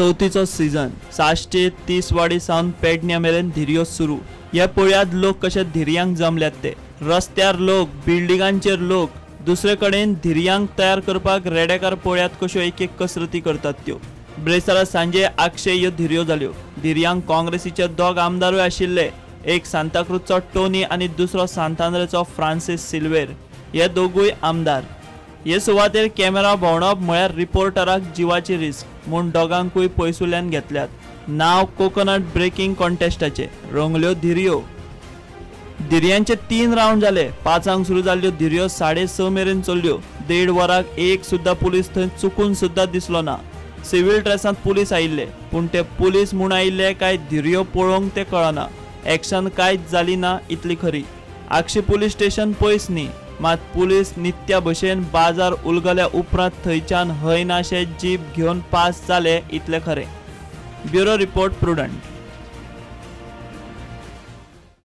चवथीचो सीजन. साश्टी तिसवाडी सावन पेडण्या मेरेन धिरयो सुरू. हे पळयात लोक कशे धिरयांक जमल्यात ते. रस्त्यार लोक, बिल्डिंगांचेर लोक, दुसरे कडेन धिरयांक तयार करपाक रेडेकार पळयात कश्यो एक एक कसरती करतात त्यो. ब्रेस्तारा सांजे आगशे ह्यो धिरयो जाल्यो. धिरयांक काँग्रेसीचे दोग आमदारूय आशिल्ले, एक सांताक्रूजचो टोनी आनी दुसरो सांतांद्रेचो फ्रांसीस सिल्वेर. हे दोगूय आमदार. हे सुवातेर कॅमेरा भोंवडप म्हळ्यार रिपोर्टराक जिवाची रिस्क म्हूण दोगांकूय पयसुल्ल्यान घेतल्यात. नांव कोकोनट ब्रेकिंग कॉन्टेस्टाचे, रंगल्यो धिरयो. धिरयांचे 3 रावंड जाले. 5 सुरू जाल्ल्यो धिरयो 6:30 मेरेन चल्ल्यो. 1.5 वराक एक सुद्दां पुलीस थंय चुकून सुद्दां दिसलो ना. सिव्हील ड्रेसांत पुलीस आयिल्ले, पूण ते पुलीस म्हूण आयिल्ले काय धिरयो पळोवंक ते कळना. एक्शन कांयच जाली ना इतली खरी. आगशी पुलीस स्टेशन पयस न्ही, मात पुलीस नित्या भशेन बाजार उलगल्या उपरांत थंयच्यान हय नाशे जीप घेवन पास जाले इतले खरें. Bureau report, Prudent.